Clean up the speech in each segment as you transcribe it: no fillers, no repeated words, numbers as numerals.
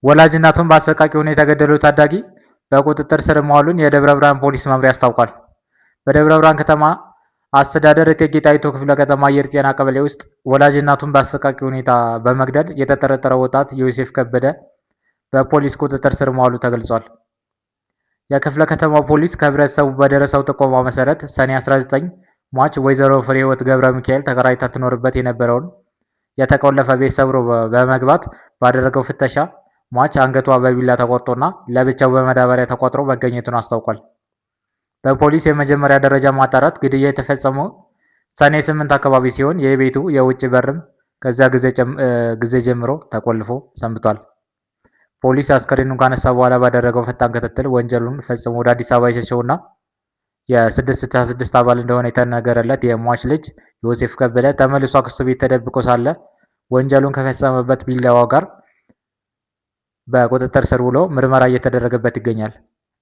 ወላጅ እናቱን በአሰቃቂ ሁኔታ የገደለው ታዳጊ በቁጥጥር ስር መዋሉን የደብረ ብርሃን ፖሊስ መምሪያ አስታውቋል። በደብረ ብርሃን ከተማ አስተዳደር እቴጌ ጣይቱ ክፍለ ከተማ አየር ጤና ቀበሌ ውስጥ ወላጅ እናቱን በአሰቃቂ ሁኔታ በመግደል የተጠረጠረው ወጣት ዮሴፍ ከበደ በፖሊስ ቁጥጥር ስር መዋሉ ተገልጿል። የክፍለ ከተማው ፖሊስ ከህብረተሰቡ በደረሰው ጥቆማ መሰረት ሰኔ 19 ሟች ወይዘሮ ፍሬህይወት ገብረ ሚካኤል ተከራይታ ትኖርበት የነበረውን የተቆለፈ ቤት ሰብሮ በመግባት ባደረገው ፍተሻ ሟች አንገቷ በቢላ ተቆርጦና ለብቻው በመዳበሪያ ተቋጥሮ መገኘቱን አስታውቋል። በፖሊስ የመጀመሪያ ደረጃ ማጣራት ግድያ የተፈጸመው ሰኔ 8 አካባቢ ሲሆን የቤቱ የውጭ በርም ከዚያ ጊዜ ጀምሮ ተቆልፎ ሰንብቷል። ፖሊስ አስከሬኑን ካነሳ በኋላ ባደረገው ፈጣን ክትትል ወንጀሉን ፈጽሞ ወደ አዲስ አበባ የሸሸውና የ666 አባል እንደሆነ የተነገረለት የሟች ልጅ ዮሴፍ ከበደ ተመልሶ አክስቱ ቤት ተደብቆ ሳለ ወንጀሉን ከፈጸመበት ቢላዋ ጋር በቁጥጥር ስር ውሎ ምርመራ እየተደረገበት ይገኛል።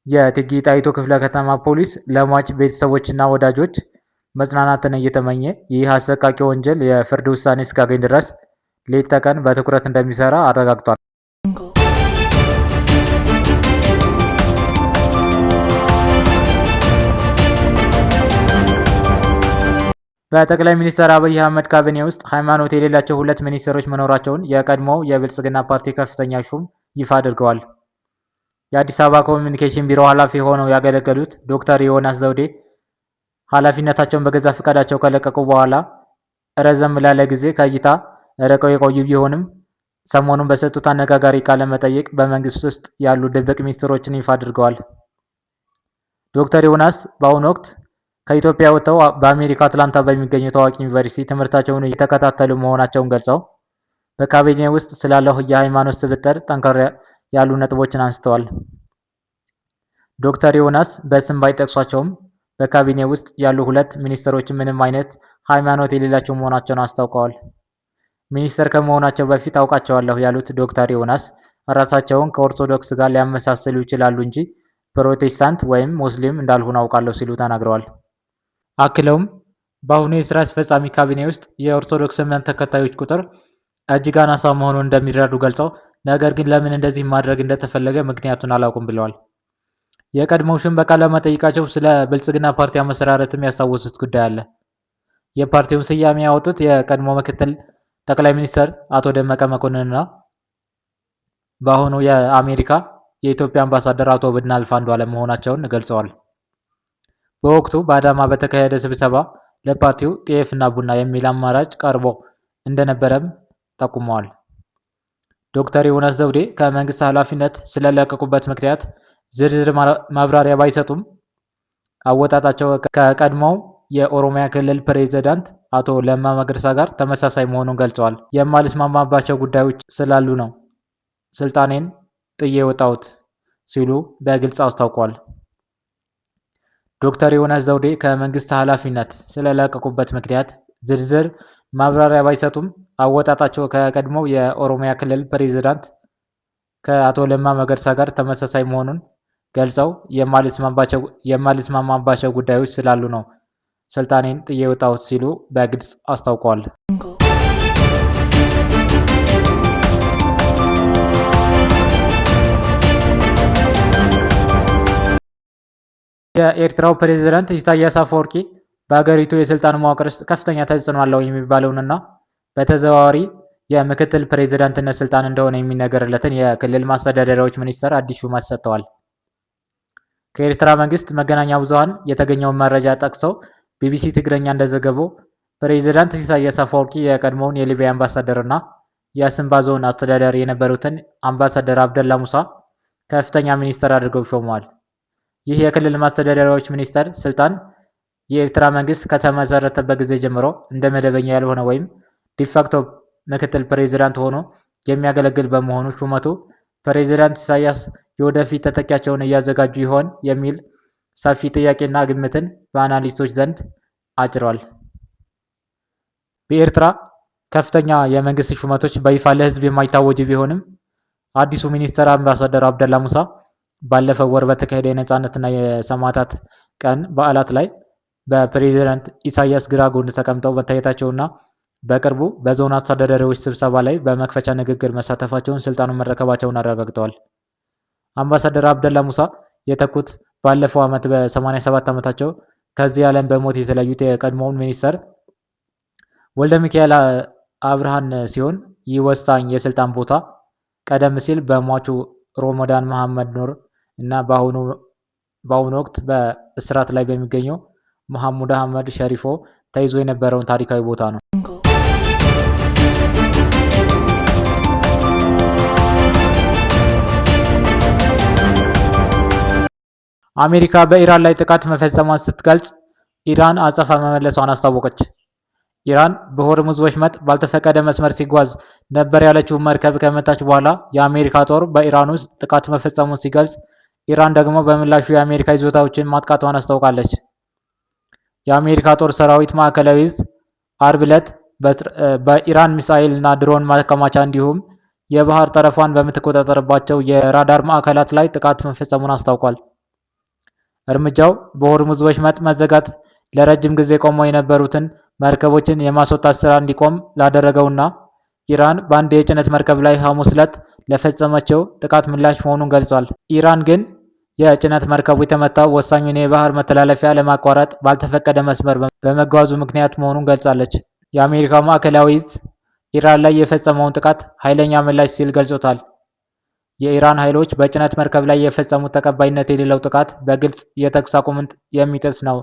የእቴጌ ጣይቱ ክፍለ ከተማ ፖሊስ ለሟች ቤተሰቦችና ወዳጆች መጽናናትን እየተመኘ ይህ አሰቃቂ ወንጀል የፍርድ ውሳኔ እስካገኝ ድረስ ሌት ተቀን በትኩረት እንደሚሰራ አረጋግጧል። በጠቅላይ ሚኒስትር አብይ አህመድ ካቢኔ ውስጥ ሃይማኖት የሌላቸው ሁለት ሚኒስትሮች መኖራቸውን የቀድሞው የብልጽግና ፓርቲ ከፍተኛ ሹም ይፋ አድርገዋል። የአዲስ አበባ ኮሚኒኬሽን ቢሮ ኃላፊ ሆነው ያገለገሉት ዶክተር ዮናስ ዘውዴ ኃላፊነታቸውን በገዛ ፈቃዳቸው ከለቀቁ በኋላ ረዘም ላለ ጊዜ ከእይታ ርቀው የቆዩ ቢሆንም ሰሞኑን በሰጡት አነጋጋሪ ቃለ መጠይቅ በመንግስት ውስጥ ያሉ ድብቅ ሚኒስትሮችን ይፋ አድርገዋል። ዶክተር ዮናስ በአሁኑ ወቅት ከኢትዮጵያ ወጥተው በአሜሪካ አትላንታ በሚገኘው ታዋቂ ዩኒቨርሲቲ ትምህርታቸውን እየተከታተሉ መሆናቸውን ገልጸው በካቢኔ ውስጥ ስላለው የሃይማኖት ስብጥር ጠንከር ያሉ ነጥቦችን አንስተዋል። ዶክተር ዮናስ በስም ባይጠቅሷቸውም በካቢኔ ውስጥ ያሉ ሁለት ሚኒስትሮች ምንም አይነት ሃይማኖት የሌላቸው መሆናቸውን አስታውቀዋል። ሚኒስትር ከመሆናቸው በፊት አውቃቸዋለሁ ያሉት ዶክተር ዮናስ ራሳቸውን ከኦርቶዶክስ ጋር ሊያመሳስሉ ይችላሉ እንጂ ፕሮቴስታንት ወይም ሙስሊም እንዳልሆኑ አውቃለሁ ሲሉ ተናግረዋል። አክለውም በአሁኑ የስራ አስፈጻሚ ካቢኔ ውስጥ የኦርቶዶክስ እምነት ተከታዮች ቁጥር እጅግ አናሳ መሆኑን እንደሚረዱ ገልጸው ነገር ግን ለምን እንደዚህ ማድረግ እንደተፈለገ ምክንያቱን አላውቅም ብለዋል። የቀድሞው ሹም በቃለ መጠይቃቸው ስለ ብልጽግና ፓርቲ አመሰራረትም ያስታወሱት ጉዳይ አለ። የፓርቲውን ስያሜ ያወጡት የቀድሞ ምክትል ጠቅላይ ሚኒስትር አቶ ደመቀ መኮንንና በአሁኑ የአሜሪካ የኢትዮጵያ አምባሳደር አቶ ብናልፍ አንዱዓለም መሆናቸውን ገልጸዋል። በወቅቱ በአዳማ በተካሄደ ስብሰባ ለፓርቲው ጤፍና ቡና የሚል አማራጭ ቀርቦ እንደነበረም ጠቁመዋል። ዶክተር ዮናስ ዘውዴ ከመንግስት ኃላፊነት ስለለቀቁበት ምክንያት ዝርዝር ማብራሪያ ባይሰጡም አወጣጣቸው ከቀድሞው የኦሮሚያ ክልል ፕሬዚዳንት አቶ ለማ መገርሳ ጋር ተመሳሳይ መሆኑን ገልጸዋል። የማልስማማባቸው ጉዳዮች ስላሉ ነው ስልጣኔን ጥዬ የወጣሁት ሲሉ በግልጽ አስታውቋል። ዶክተር ዮናስ ዘውዴ ከመንግስት ኃላፊነት ስለለቀቁበት ምክንያት ዝርዝር ማብራሪያ ባይሰጡም አወጣጣቸው ከቀድሞው የኦሮሚያ ክልል ፕሬዚዳንት ከአቶ ለማ መገርሳ ጋር ተመሳሳይ መሆኑን ገልጸው የማልስማማባቸው ጉዳዮች ስላሉ ነው ስልጣኔን ጥዬ የወጣሁት ሲሉ በግልጽ አስታውቀዋል። የኤርትራው ፕሬዝዳንት ኢሳያስ አፈወርቂ በሀገሪቱ የስልጣን መዋቅር ውስጥ ከፍተኛ ተጽዕኖ አለው የሚባለውንና በተዘዋዋሪ የምክትል ፕሬዝዳንትነት ስልጣን እንደሆነ የሚነገርለትን የክልል ማስተዳደሪያዎች ሚኒስትር አዲስ ሹመት ሰጥተዋል። ከኤርትራ መንግስት መገናኛ ብዙኃን የተገኘውን መረጃ ጠቅሰው ቢቢሲ ትግረኛ እንደዘገበው ፕሬዝዳንት ኢሳያስ አፈወርቂ የቀድሞውን የሊቢያ አምባሳደርና የአስንባ ዞን አስተዳዳሪ የነበሩትን አምባሳደር አብደላ ሙሳ ከፍተኛ ሚኒስትር አድርገው ሾመዋል። ይህ የክልል ማስተዳደሪያዎች ሚኒስተር ስልጣን የኤርትራ መንግስት ከተመሰረተበት ጊዜ ጀምሮ እንደ መደበኛ ያልሆነ ወይም de facto ምክትል ፕሬዚዳንት ሆኖ የሚያገለግል በመሆኑ ሹመቱ ፕሬዚዳንት ኢሳያስ የወደፊት ተተኪያቸውን እያዘጋጁ ይሆን የሚል ሰፊ ጥያቄና ግምትን በአናሊስቶች ዘንድ አጭሯል። በኤርትራ ከፍተኛ የመንግስት ሹመቶች በይፋ ለህዝብ የማይታወጅ ቢሆንም አዲሱ ሚኒስትር አምባሳደር አብደላ ሙሳ ባለፈው ወር በተካሄደ የነፃነትና የሰማዕታት ቀን በዓላት ላይ በፕሬዚዳንት ኢሳያስ ግራ ጎን ተቀምጠው መታየታቸውና በቅርቡ በዞን አስተዳዳሪዎች ስብሰባ ላይ በመክፈቻ ንግግር መሳተፋቸውን ስልጣኑን መረከባቸውን አረጋግጠዋል። አምባሳደር አብደላ ሙሳ የተኩት ባለፈው ዓመት በ87 ዓመታቸው ከዚህ ዓለም በሞት የተለዩት የቀድሞውን ሚኒስተር ወልደ ሚካኤል አብርሃን ሲሆን ይህ ወሳኝ የስልጣን ቦታ ቀደም ሲል በሟቹ ሮሞዳን መሐመድ ኑር እና በአሁኑ ወቅት በእስራት ላይ በሚገኘው መሐሙድ አህመድ ሸሪፎ ተይዞ የነበረውን ታሪካዊ ቦታ ነው። አሜሪካ በኢራን ላይ ጥቃት መፈጸሟን ስትገልጽ ኢራን አጸፋ መመለሷን አስታወቀች። ኢራን በሆርሙዝ ወሽመጥ ባልተፈቀደ መስመር ሲጓዝ ነበር ያለችውን መርከብ ከመታች በኋላ የአሜሪካ ጦር በኢራን ውስጥ ጥቃት መፈጸሙን ሲገልጽ፣ ኢራን ደግሞ በምላሹ የአሜሪካ ይዞታዎችን ማጥቃቷን አስታውቃለች። የአሜሪካ ጦር ሰራዊት ማዕከላዊ ዕዝ አርብ ዕለት በኢራን ሚሳኤል እና ድሮን ማከማቻ እንዲሁም የባህር ጠረፏን በምትቆጣጠርባቸው የራዳር ማዕከላት ላይ ጥቃት መፈጸሙን አስታውቋል። እርምጃው በሆርሙዝ ወሽመጥ መዘጋት ለረጅም ጊዜ ቆመው የነበሩትን መርከቦችን የማስወጣት ስራ እንዲቆም ላደረገውና ኢራን በአንድ የጭነት መርከብ ላይ ሐሙስ ዕለት ለፈጸመችው ጥቃት ምላሽ መሆኑን ገልጿል። ኢራን ግን የጭነት መርከቡ የተመታው ወሳኙን የባህር መተላለፊያ ለማቋረጥ ባልተፈቀደ መስመር በመጓዙ ምክንያት መሆኑን ገልጻለች። የአሜሪካው ማዕከላዊ ዕዝ ኢራን ላይ የፈጸመውን ጥቃት ኃይለኛ ምላሽ ሲል ገልጾታል። የኢራን ኃይሎች በጭነት መርከብ ላይ የፈጸሙት ተቀባይነት የሌለው ጥቃት በግልጽ የተኩስ አቁምን የሚጥስ ነው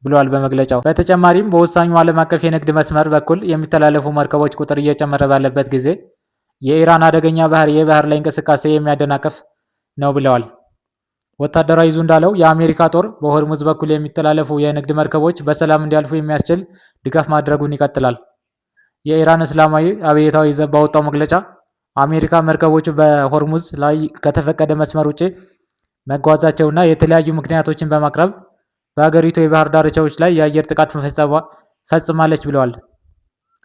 ብሏል በመግለጫው። በተጨማሪም በወሳኙ ዓለም አቀፍ የንግድ መስመር በኩል የሚተላለፉ መርከቦች ቁጥር እየጨመረ ባለበት ጊዜ የኢራን አደገኛ ባህር የባህር ላይ እንቅስቃሴ የሚያደናቅፍ ነው ብለዋል። ወታደራዊ ይዙ እንዳለው የአሜሪካ ጦር በሆርሙዝ በኩል የሚተላለፉ የንግድ መርከቦች በሰላም እንዲያልፉ የሚያስችል ድጋፍ ማድረጉን ይቀጥላል። የኢራን እስላማዊ አብዮታዊ ዘብ ባወጣው መግለጫ አሜሪካ መርከቦቹ በሆርሙዝ ላይ ከተፈቀደ መስመር ውጪ መጓዛቸውና የተለያዩ ምክንያቶችን በማቅረብ በሀገሪቱ የባህር ዳርቻዎች ላይ የአየር ጥቃት ፈጽማለች ብለዋል።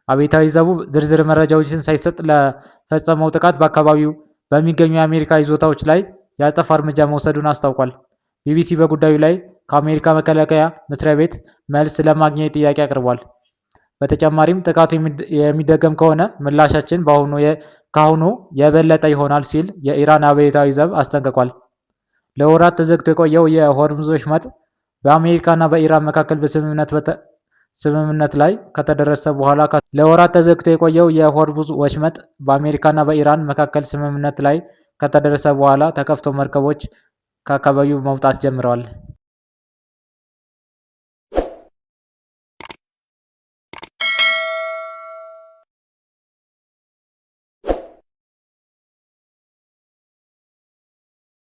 አብዮታዊ ዘቡ ዝርዝር መረጃዎችን ሳይሰጥ ለፈጸመው ጥቃት በአካባቢው በሚገኙ የአሜሪካ ይዞታዎች ላይ የአጸፋ እርምጃ መውሰዱን አስታውቋል። ቢቢሲ በጉዳዩ ላይ ከአሜሪካ መከላከያ መስሪያ ቤት መልስ ለማግኘት ጥያቄ አቅርቧል። በተጨማሪም ጥቃቱ የሚደገም ከሆነ ምላሻችን ከአሁኑ የበለጠ ይሆናል ሲል የኢራን አብዮታዊ ዘብ አስጠንቅቋል። ለወራት ተዘግቶ የቆየው የሆርሙዝ ወሽመጥ በአሜሪካና በኢራን መካከል በስምምነት ላይ ከተደረሰ በኋላ ለወራት ተዘግቶ የቆየው የሆርሙዝ ወሽመጥ በአሜሪካና በኢራን መካከል ስምምነት ላይ ከተደረሰ በኋላ ተከፍቶ መርከቦች ከአካባቢው መውጣት ጀምረዋል።